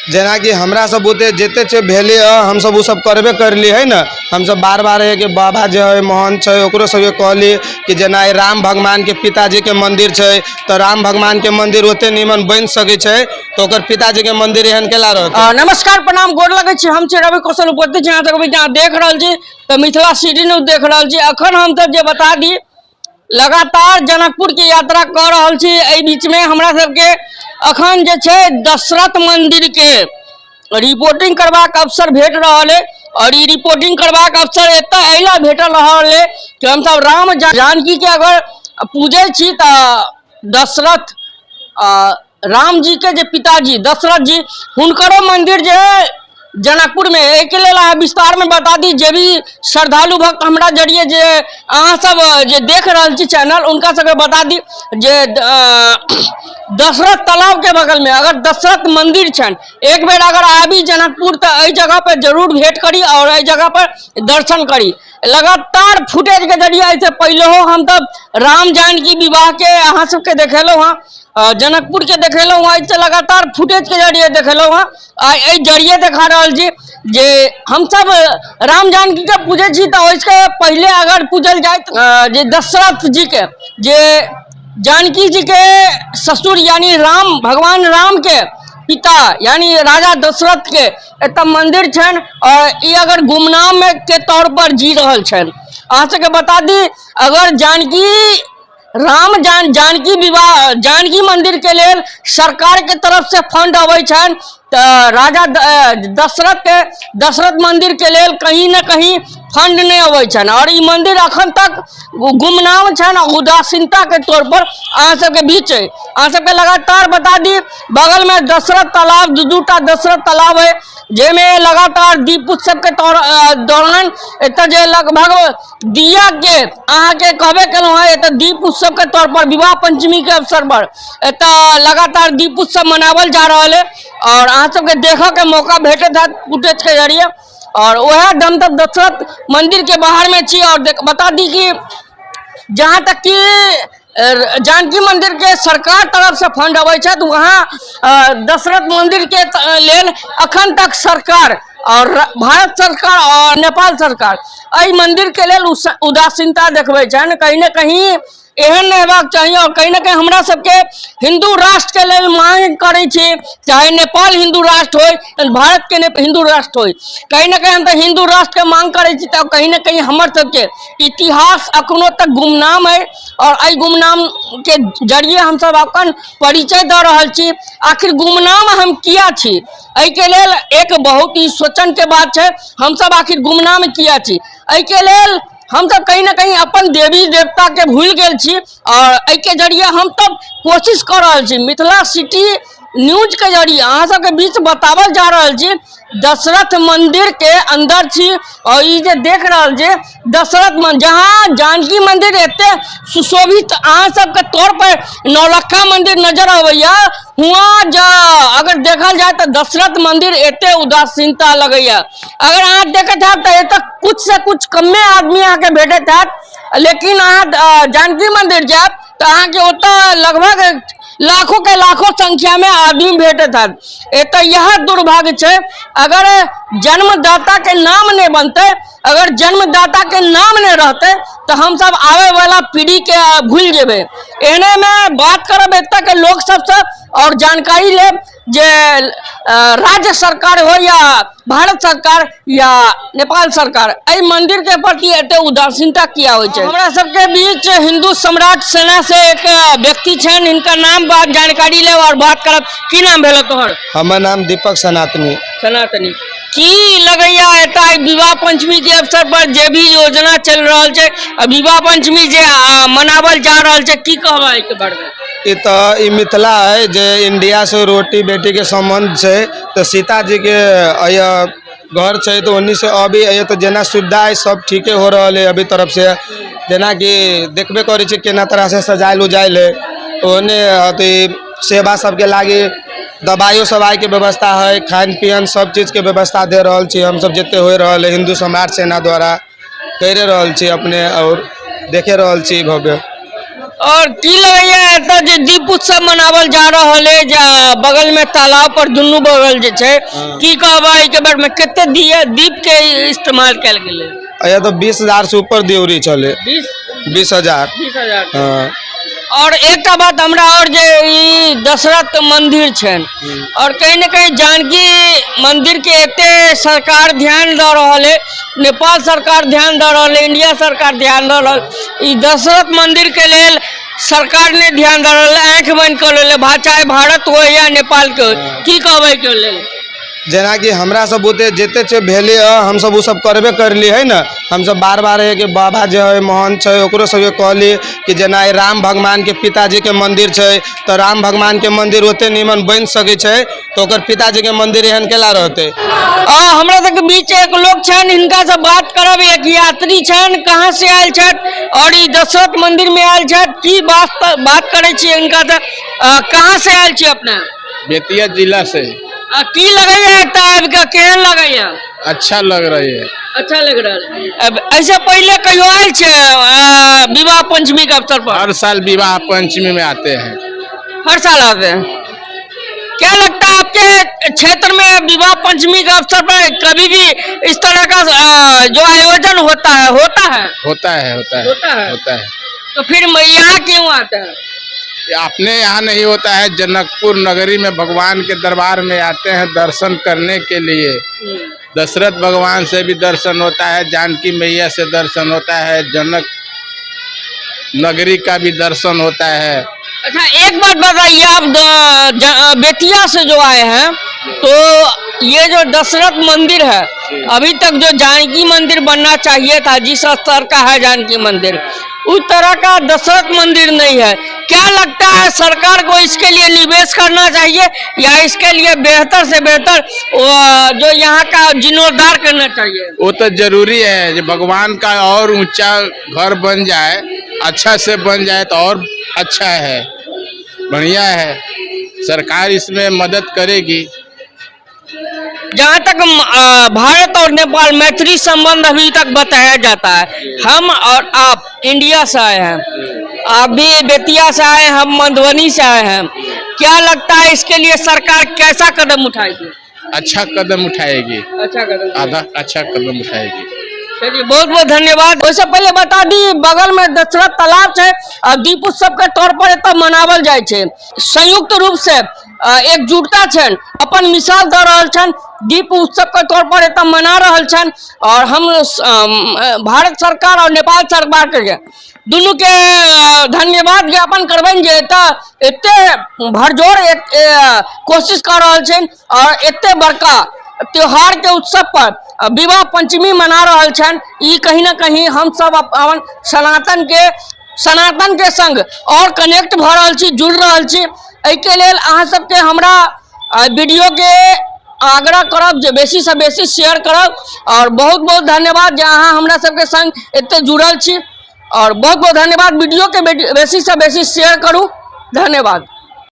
जेनाकि हमरा सब बुते जते छै भेलै हँ, हमसब ओसब करबे करली है ने। हमसब बार बार है कि बाबा जे है महंत छै, ओकरो सबके कहली कि जेना राम भगवानके पिताजीके मंदिर छै, तऽ राम भगवानके मंदिर ओते नीमन बनि सकै छै तऽ ओकर पिताजीके मंदिर एहन केला रहतै। नमस्कार, प्रणाम, गोर लगै छी। हम छी रवि कौशल उपस्थित छी अहाँ सबके बीच। अहाँ देख रहल छी तऽ मिथिला सिटी न्यूज देख रहल छी। अखन हमसब जे बता दी, लगातार जनकपुर के यात्रा कऽ रहल छी। एहि बीच में हमरा सबके अखन जे छै दशरथ मंदिर के रिपोर्टिंग करबाक अवसर भेट रहल है और ई रिपोर्टिंग करबाक अवसर एतऽ एहिला भेटल रहल है कि हमसब राम जानकी के अगर पूजै छी तऽ दशरथ राम जी के जे पिताजी दशरथ जी, हुनकरो मंदिर जे है जनकपुर में। एहिके लेल अहाँ विस्तार में बता दी, जे भी श्रद्धालु भक्त हमरा जरिए जे अहाँ सब जे देख रहल छी चैनल, उनका सबके बता दी जे दशरथ तालाब के बगल में अगर दशरथ मंदिर छनि, एक बेर अगर आबी जनकपुर तऽ एहि जगह पर जरूर भेंट करी और एहि जगह पर दर्शन करी। लगातार फुटेज के जरिए एहिसँ पहिलहो हम तऽ राम जानकी विवाह के अहाँ सबके देखेलहुँ हँ, जनकपुर के देखेलहुँ हँ, एहिसँ लगातार फुटेज के जरिए देखेलहुँ हँ। आ एहि जरिए देखा रहल छी जे हमसब राम जानकी के पूजै छी तऽ ओहिसँ पहिले अगर पूजल जाय जे दशरथ जी के, जे जानकी जी के ससुर यानी राम भगवान राम के पिता यानी राजा दशरथ के एतऽ मंदिर छनि और ई अगर गुमनाम के तौर पर जी रहल छनि। अहाँ सबके बता दी, अगर जानकी राम जानकी विवाह जानकी मंदिर के लेल सरकार के तरफ से फंड अबै छनि तऽ राजा दशरथ के दशरथ मंदिर के लेल कहीं न कहीं फंड नहि अबै छनि और ई मंदिर अखन तक गुमनाम छनि और उदासीनता के तौर पर अहाँ सबके बीच है। अहाँ सबके लगातार बता दी, बगल में दशरथ तालाब, दू दूटा दशरथ तालाब है जाहिमे लगातार दीप उत्सव के दौरान एतऽ जे लगभग दिया के अहाँके कहबे केलहुँ हँ, एतऽ दीप उत्सव के तौर पर विवाह पंचमी के अवसर पर एतऽ लगातार दीप उत्सव मनावल जा रहल है और अहाँ सबके देखऽ के मौका भेटैत हैत फुटेज के जरिए। और वएह दमदम दशरथ मंदिर के बाहर में छी और बता दी कि जहाँ तक कि जानकी मंदिर के सरकार तरफ से फंड अबै छै, वहाँ दशरथ मंदिर के लेल अखन तक सरकार और भारत सरकार और नेपाल सरकार एहि मंदिर के लेल उदासीनता देखबै छनि। कहीं ने कहीं एहन नहि हेबाक चाही और कहीं ने कहीं हमरा सबके हिंदू राष्ट्र के लेल मांग करै छी, चाहे नेपाल हिंदू राष्ट्र होय, भारत के हिंदू राष्ट्र होय, कहीं ने कहीं हम तऽ हिंदू राष्ट्र के मांग करै छी। तऽ कहीं ने कहीं हमर सबके इतिहास अखनो तक गुमनाम है और एहि गुमनाम के जरिए हमसब अपन परिचय दऽ रहल छी। आखिर गुमनाम हम किया छी, एहिके लेल एक बहुत ही सोचन के बात छै। हमसब आखिर गुमनाम किया छी, एहिके लेल हमसब कहीं ना कहीं अपन देवी देवता के भूलि गेल छी और एहिके जरिए हम तब कोशिश कऽ रहल छी मिथिला सिटी न्यूज के जरिए अहाँ सबके बीच बतावल जा रहल छी। दशरथ मंदिर के अंदर छी और ई जे देख रहल छी दशरथ मंदिर, जहाँ जानकी मंदिर एते सुशोभित अहाँ सबके तौर पर नौलखा मंदिर नजर अबैया, हुआं अगर देखल जाय तऽ दशरथ मंदिर एते उदासीनता लगैया। अगर अहाँ देखैत हैब तऽ एतऽ कुछ से कुछ कमे आदमी अहाँके भेटैत हैत, लेकिन अहाँ जानकी मंदिर जायब तऽ अहाँके ओतऽ लगभग लाखों के लाखों संख्या में आदमी भेटैत हैत। एतऽ इएह दुर्भाग्य छै, अगर जन्मदाता के नाम नहि बनतै, अगर जन्मदाता के नाम नहि रहतै तऽ हमसब आबै वाला पीढ़ी के भूलि जेबै। एहने में बात करब एतऽ के लोक सबसँ और जानकारी लेब जे राज्य सरकार हो या भारत सरकार या नेपाल सरकार, एहि मंदिर के प्रति एते उदासीनता किया होइ छै। हमरा सबके बीच हिंदू सम्राट सेना से एक व्यक्ति छनि, हिनकर नाम बात जानकारी लेब और बात करब। की नाम भेल तोहर? हमर नाम दीपक सनातनी। सनातनी, की लगैया एतऽ आइ विवाह पंचमी के अवसर पर जे भी योजना चलि रहल छै आ विवाह पंचमी जे मनावल जा रहल छै, की कहबै एहिके बारे में? ई तऽ ई मिथिला है जे इंडिया से रोटी बेटी के संबंध छै, तऽ सीता जी के घर छै, तऽ ओन्नी से अभी तऽ जेना सुविधा है सब ठीके हो रहल है अभी तरफ से। जेनाकि देखबे करै छी केना तरह से सजायल उजायल है, ओन्ने अथी सेवा सबके लागी दबाइयो सब आइके व्यवस्था है, खान पियन सब चीजके व्यवस्था दे रहल छी हमसब, जते हो रहल है हिन्दू सम्राट सेना द्वारा करि रहल छी अपने और देखे रहल छी भव्य। और की लगैया एतऽ जे दीप उत्सव मनावल जा रहल है, जे बगल में तालाब पर दुनू बगल जे छै, की कहबै एहिके बारे में? कते दिया दीप के इस्तेमाल कयल गेलै? अया तऽ 20,000 से ऊपर दियौरी छलै। 20? 20,000। 20,000। हँ। और एकटा बात हमरा और, जे ई दशरथ मंदिर छनि और कहीं ने कहीं जानकी मंदिर के एते सरकार ध्यान दऽ रहल है, नेपाल सरकार ध्यान दऽ रहल है, इंडिया सरकार ध्यान दऽ रहल, ई दशरथ मंदिर के लेल सरकार ने ध्यान दऽ रहल है, आँखि बंद कऽ लेले, चाहे भारत हो या नेपाल के हो। की कहबै के लेल? जेनाकि हमरा सब बुते जते छै भेलै हँ, हमसब ओ सब करबे करली है ने। हमसब बार बार है कि बाबा जे है, महंत छै, ओकरो सबके कहली कि जेना ई राम भगवानके पिताजीके मंदिर छै, तऽ राम भगवानके मंदिर ओते नीमन बनि सकै छै तऽ ओकर पिताजीके मंदिर एहन केला रहतै? आ हमरा सबके बीच एक लोग छनि, हिनका से बात करब। एक यात्री छनि, कहाँ से आयल छथि और ई दशरथ मंदिर में आयल छथि, की बात बात करै छी हिनका से। कहाँ से आयल छी अपने? बेतिया जिला से। की लगैया एतऽ आबि कऽ, केहन लगैया? अच्छा लग रही है। अच्छा लग रहल है। अब ऐसे पहले कहियो आयल छै विवाह पंचमी के अवसर पर? हर साल विवाह पंचमी में आते हैं। हर साल आते हैं। क्या लगता है, आपके क्षेत्र में विवाह पंचमी के अवसर पर कभी भी इस तरह का जो आयोजन होता है, होता है? होता है, होता है। होता है? होता है। तो फिर यहाँ क्यों आते हैं? ये अपने यहाँ नहीं होता है, जनकपुर नगरी में भगवान के दरबार में आते हैं दर्शन करने के लिए। दशरथ भगवान से भी दर्शन होता है, जानकी मैया से दर्शन होता है, जनक नगरी का भी दर्शन होता है। अच्छा, एक बात बताइए, आप बेतिया से जो आए हैं, तो ये जो दशरथ मंदिर है, अभी तक जो जानकी मंदिर बनना चाहिए था, जिस स्तर का है जानकी मंदिर, उस तरह का दशरथ मंदिर नहीं है। क्या लगता है, सरकार को इसके लिए निवेश करना चाहिए या इसके लिए बेहतर से बेहतर जो यहाँ का जीर्णोद्धार करना चाहिए? वो तो जरूरी है जो भगवान का और ऊंचा घर बन जाए, अच्छा से बन जाए तो और अच्छा है, बढ़िया है। सरकार इसमें मदद करेगी। जहाँ तक भारत और नेपाल मैत्री संबंध अभी तक बताया जाता है, हम और आप इंडिया से आए हैं, आप भी बेतिया से आए हैं, हम मधुबनी से आए हैं, क्या लगता है, इसके लिए सरकार कैसा कदम उठाएगी? अच्छा कदम उठाएगी। अच्छा कदम। आधा अच्छा कदम उठाएगी। चलिए, बहुत बहुत धन्यवाद। वैसे पहले बता दी, बगल में दशरथ तालाब छै आ दीप उत्सव के तौर पर एतऽ मनावल जाइ छै। संयुक्त रूप से एकजुटता छनि, अपन मिसाल दऽ रहल छनि, दीप उत्सव के तौर पर एतऽ मना रहल छनि। और हम भारत सरकार और नेपाल सरकार के दुनू के धन्यवाद ज्ञापन करबनि जे एतऽ एते भरजोर कोशिश कऽ रहल छनि और एते बड़का त्योहार के उत्सव पर विवाह पंचमी मना रहल छनि। ई कहीं ना कहीं हम सब अपन सनातन के संग और कनेक्ट भऽ रहल छी, जुड़ रहल छी। एहिके लेल अहाँ सबके हमरा वीडियो के आग्रह करब जे बेसी से बेसी शेयर करब और बहुत बहुत धन्यवाद जे अहाँ हमरा सबके संग एते जुड़ल छी और बहुत बहुत धन्यवाद। वीडियो के बेसी से बेसी शेयर करू। धन्यवाद।